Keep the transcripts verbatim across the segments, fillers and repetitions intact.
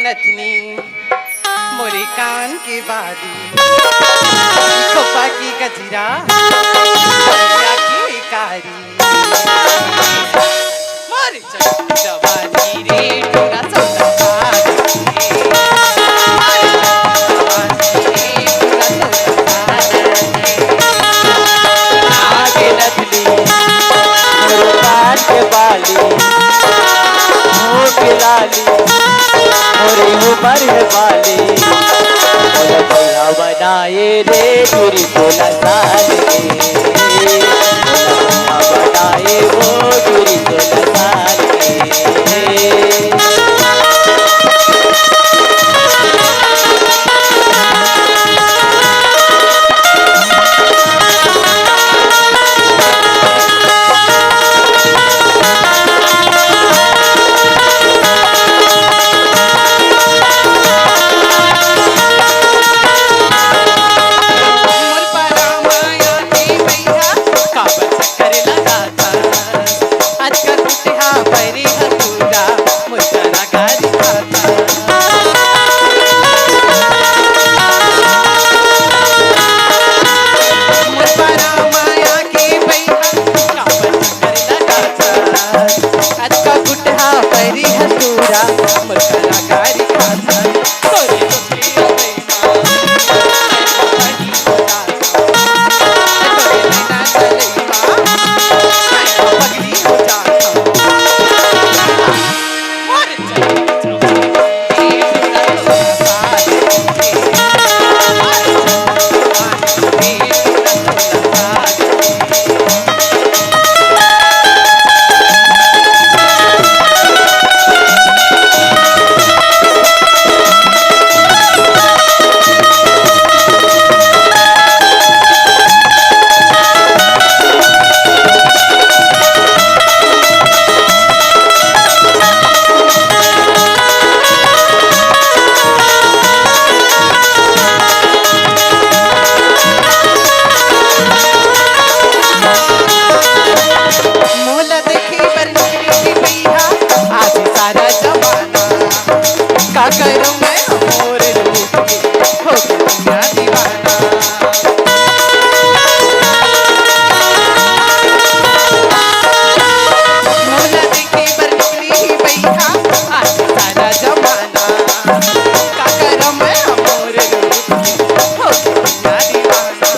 नथनी, मोरे कान के बाली, खोपा के गजरा, बलिया के कारी। मोरे चंदवाली रे, टूरा सौदा पारी रे। मोरे चंदवाली रे, टूरा सौदा पारी रे। आगे नथनी, मोरे कान के बाली, होठ लाली, मोरे उमर हे बाली। मोला भैया बनाए रे, टूरी सोला साल के। मोला भैया बनाए वो, टूरी सोला साल के। मोर परा माया के भैया, काबर चक्कर लगाता? आजकल उठा परी हतूरा, मोर करा गारी खाता। मोर परा माया के भैया, काबर चक्कर लगाता? अतका गुटहा परी हतूरा, मोर करा गारी खाता। तोरे तो के अबे माँ, पगली हो जाता। तोरे नैना चले माँ, पगली हो जाता। मोर मोला देखे बर नौकरी के भैया, आज सारा जमाना। का करूं मैं मोर रूप के, हो गई दुनिया दीवाना। मोला देखे बर नौकरी के भैया, आज सारा जमाना। का करूं मैं मोर रूप के, हो गई दुनिया दीवाना।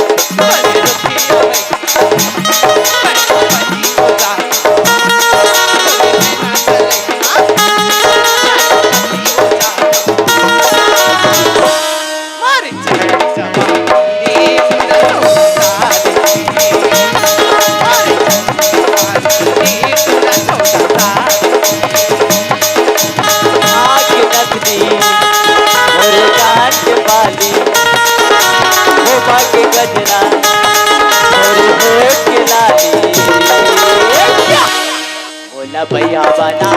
आँख नथनी, मोरे कान के बाली, खोपा के गजरा, मोरे होठ के लाली। मोला भैया बना